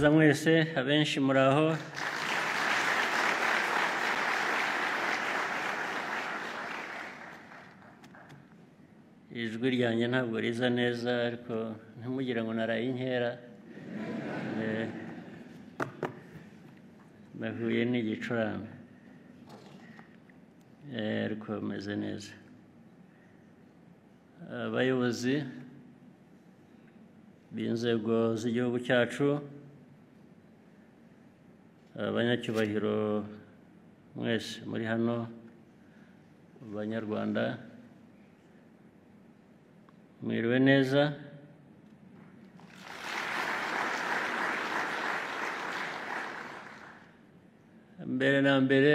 neza mwese, abenshi muraho. Ijwi ryanjye ntabwo riza neza, ariko ntimugire ngo naraye inkera. Nahuye n'igicurane, ariko meze neza. Abayobozi b'inzego z'igihugu cyacu, abanyacyubahiro mwese muri hano, Abanyarwanda, mwiriwe neza. Mbere na mbere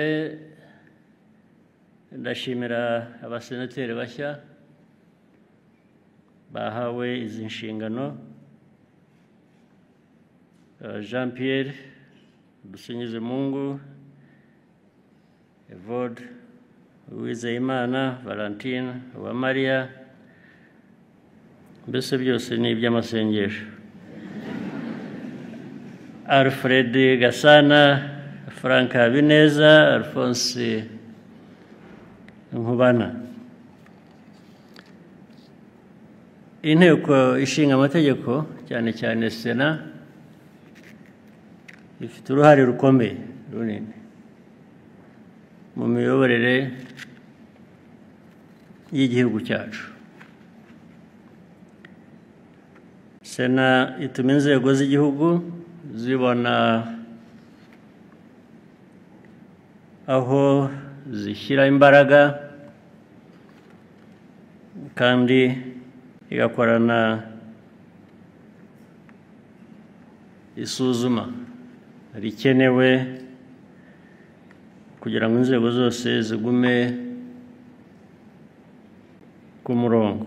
ndashimira abasenateri bashya bahawe izi nshingano, Jean Pierre Dusingizemungu, Evode Uwizeyimana, Valentine Uwamariya, mbese byose ni iby'amasengesho, Alfred Gasana, Frank Habineza, Alphonse Nkubana. Inteko ishinga amategeko, cyane cyane Sena, ifite uruhare rukomeye runini mu miyoborere y'igihugu cyacu. Sena ituma inzego z'igihugu zibona aho zishyira imbaraga, kandi igakorana isuzuma rikenewe kugira ngo inzego zose zigume ku murongo.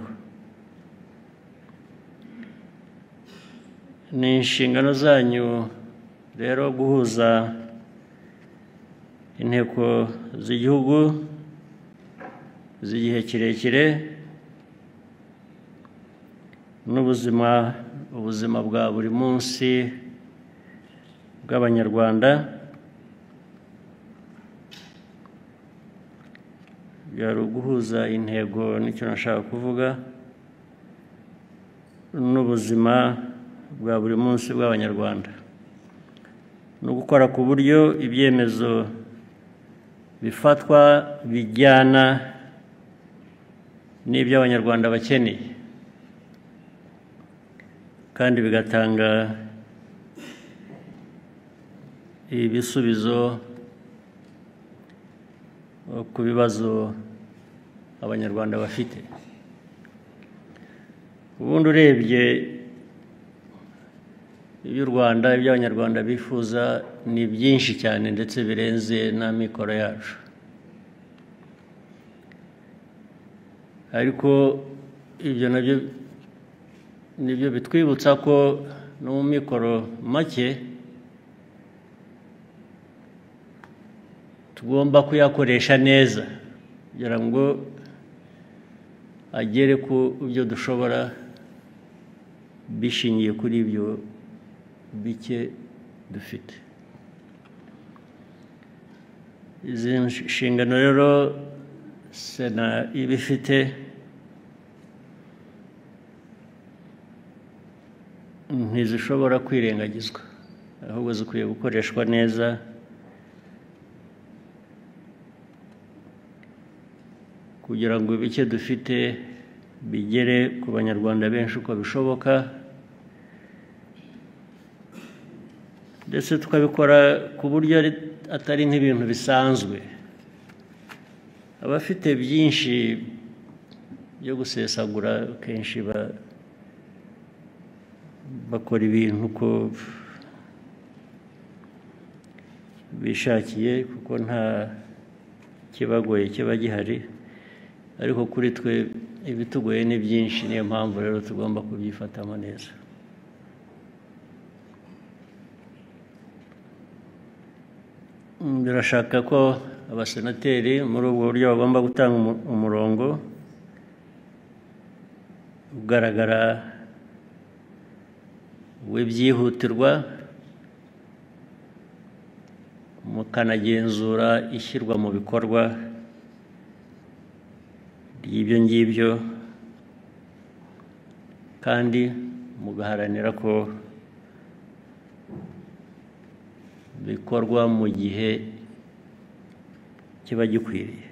Ni inshingano zanyu rero guhuza inteko z'igihugu z'igihe kirekire n'ubuzima ubuzima bwa buri munsi bw'Abanyarwanda. Byari uguhuza intego, nicyo nashaka kuvuga, n'ubuzima bwa buri munsi bw'Abanyarwanda, no gukora ku buryo ibyemezo bifatwa bijyana n'ibyo Abanyarwanda bakeneye, kandi bigatanga ibisubizo ku bibazo Abanyarwanda bafite. Ubundi urebye iby'u Rwanda, ibyo Abanyarwanda bifuza ni byinshi cyane, ndetse birenze n'amikoro yacu. Ariko ibyo nabyo nibyo bitwibutsa ko no mu mikoro make tugomba kuyakoresha neza kugira ngo agere ku byo dushobora bishingiye kuri ibyo bike dufite. Izi nshingano rero Sena ibifite ntizishobora kwirengagizwa, ahubwo zikwiye gukoreshwa neza kugira ngo ibike dufite bigere ku Banyarwanda benshi uko bishoboka, ndetse tukabikora ku buryo atari nk'ibintu bisanzwe. Abafite byinshi byo gusesagura kenshi bakora ibintu uko bishakiye, kuko nta kibagoye kiba gihari. Ariko kuri twe ibitugoye ni byinshi, niyo mpamvu rero tugomba kubyifatamo neza. Birashaka ko abasenateri muri ubwo buryo bagomba gutanga umurongo ugaragara w'ibyihutirwa mukanagenzura ishyirwa mu bikorwa ry'ibyo ngibyo, kandi mugaharanira ko bikorwa mu gihe kiba gikwiriye.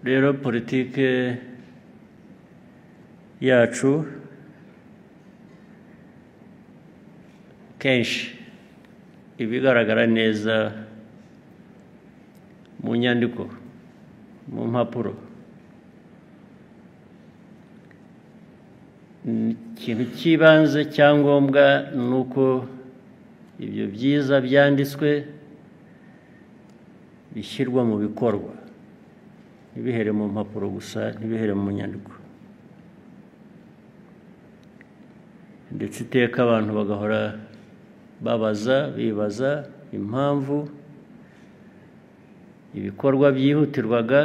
Rero politike yacu kenshi ibigaragara neza mu nyandiko, mu mpapuro. Ikintu cy'ibanze cyangombwa ni uko ibyo byiza byanditswe bishyirwa mu bikorwa, ntibihere mu mpapuro gusa, ntibihere mu nyandiko. Ndetse iteka abantu bagahora babaza, bibaza impamvu ibikorwa byihutirwaga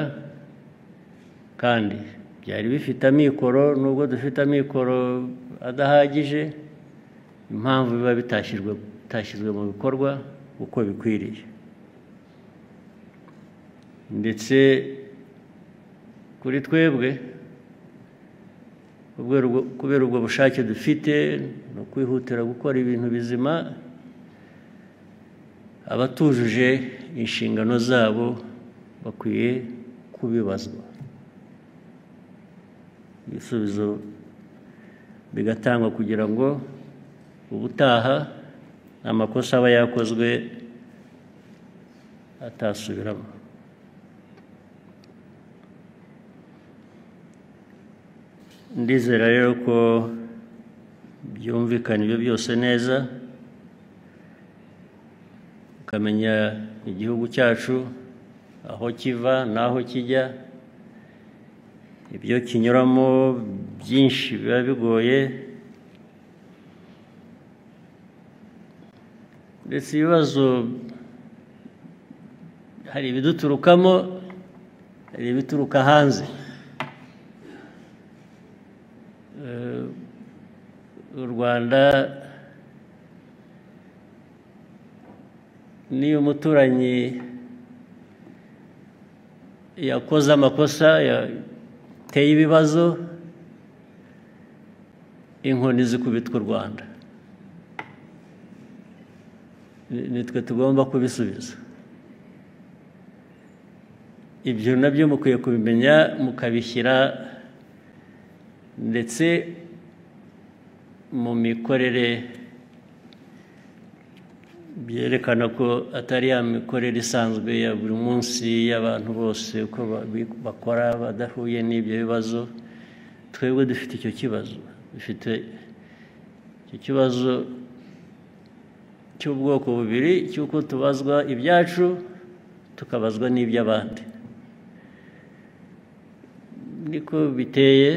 kandi byari bifite amikoro, nubwo dufite amikoro adahagije, impamvu biba bitashyizwe mu bikorwa uko bikwiriye. Ndetse kuri twebwe kubera ubwo bushake dufite no kwihutira gukora ibintu bizima, abatujuje inshingano zabo bakwiye kubibazwa, ibisubizo bigatangwa kugira ngo ubutaha amakosa aba yakozwe atasubiramo. Ndizera rero ko byumvikana ibyo byose neza, ukamenya igihugu cyacu aho kiva n'aho kijya, ibyo kinyuramo byinshi biba bigoye, ndetse ibibazo hari ibiduturukamo, hari ibituruka hanze. U Rwanda niyo umuturanyi yakoze amakosa, yateye ibibazo, inkoni zikubitwa u Rwanda, nitwe tugomba kubisubiza. Ibyo nabyo mukwiye kubimenya, mukabishyira ndetse mu mikorere byerekana ko atari ya mikorere isanzwe ya buri munsi y'abantu bose uko bakora badahuye n'ibyo bibazo. Twebwe dufite icyo kibazo, dufite icyo kibazo cy'ubwoko bubiri, cy'uko tubazwa ibyacu tukabazwa n'iby'abandi. Niko biteye,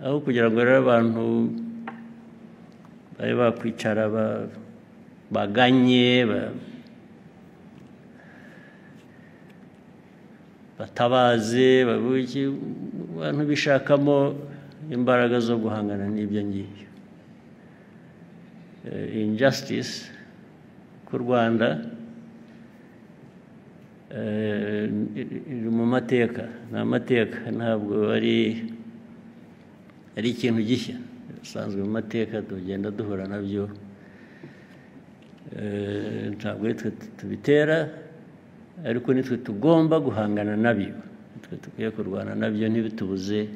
aho kugira ngo rero abantu babe bakwicara baganye, batabaze, abantu bishakamo imbaraga zo guhangana n'ibyo ngibyo. Injustice ku Rwanda iri mu mateka, ni amateka, ntabwo ari ikintu gishya, bisanzwe mu mateka tugenda duhura nabyo. Ntabwo twe tubitera, ariko nitwe tugomba guhangana nabyo, nitwe tukwiye kurwana nabyo, ntibitubuze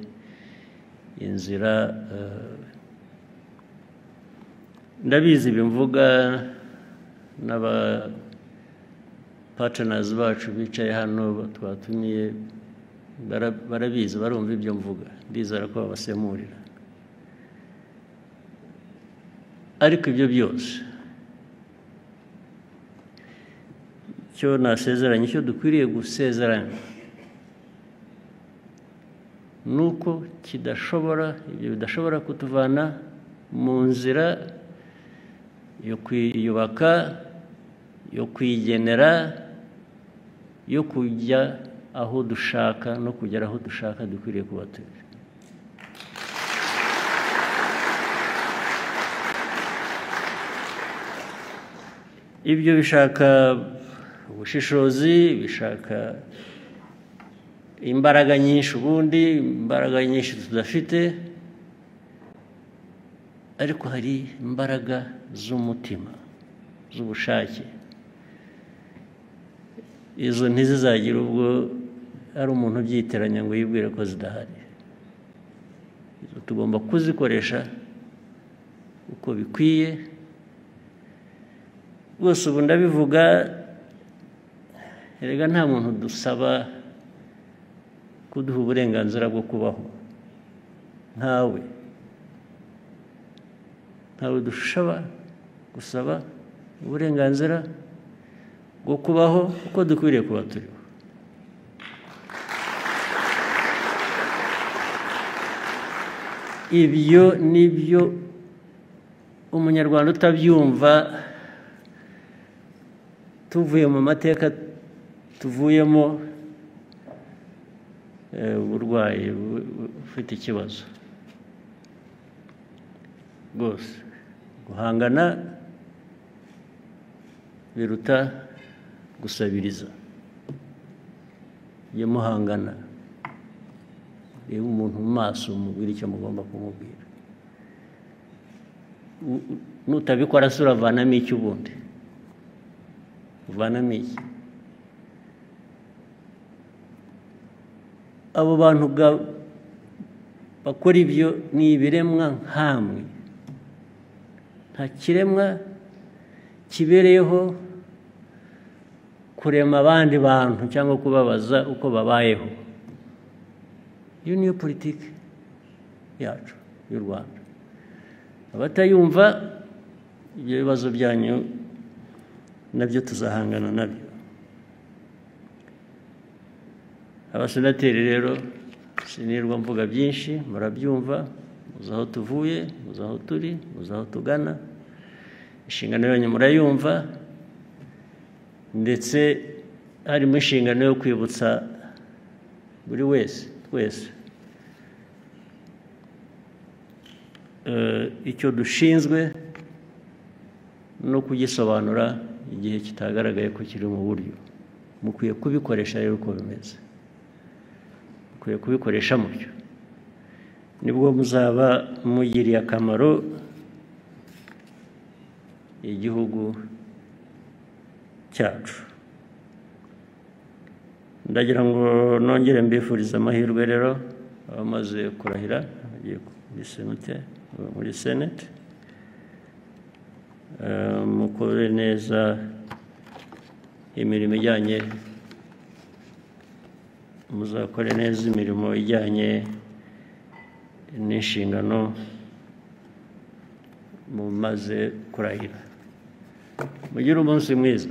inzira. Ndabizi bimvuga n'aba partners bacu bicaye hano twatumiye, barabizi, barumva ibyo mvuga, ndizera ko babasemurira. Ariko ibyo byose icyo nasezeranye, icyo dukwiriye gusezerana, nuko kidashobora, ibyo bidashobora kutuvana mu nzira yo kwiyubaka, yo kwigenera, yo kujya aho dushaka no kugera aho dushaka dukwiriye kuba turi. Ibyo bishaka ubushishozi, bishaka imbaraga nyinshi, ubundi imbaraga nyinshi tudafite, ariko hari imbaraga z'umutima, z'ubushake. Izo ntizizagira ubwo ari umuntu ubyitiranya ngo yibwire ko zidahari. Izo tugomba kuzikoresha uko bikwiye. Rwose ubu ndabivuga, erega nta muntu dusaba kuduha uburenganzira bwo kubaho, ntawe dushobora gusaba uburenganzira bwo kubaho uko dukwiriye kuba turiho. Ibyo nibyo umunyarwanda utabyumva, tuvuye mu mateka tuvuyemo, uburwayi ufite ikibazo rwose. Guhangana biruta gusabiriza. Iyo muhangana, reba umuntu mu maso, umubwire icyo mugomba kumubwira. Nutabikora se uravanamo iki ubundi? Uvanamo iki? Abo bantu bakora ibyo ni ibiremwa nkamwe. Nta kiremwa kibereyeho kurema abandi bantu cyangwa kubabaza uko babayeho. Iyo niyo politiki yacu y'u Rwanda. Abatayumva, ibyo bibazo byanyu nabyo tuzahangana nabyo. Abasenateri rero sinirwa mvuga byinshi, murabyumva, muzi aho tuvuye, muzi aho turi, muzi aho tugana. Inshingano yanyu murayumva, ndetse harimo inshingano yo kwibutsa buri wese, twese, icyo dushinzwe no kugisobanura igihe kitagaragaye ko kiri mu buryo. Mukwiye kubikoresha rero uko bimeze, mukwiye kubikoresha mutyo, nibwo muzaba mugiriye akamaro igihugu cyacu. Ndagira ngo nongere mbifurize amahirwe rero abamaze kurahira bagiye muri Senate, mukore neza imirimo ijyanye, muzakore neza imirimo ijyanye n'inshingano mumaze kurahira. Mugire umunsi mwiza.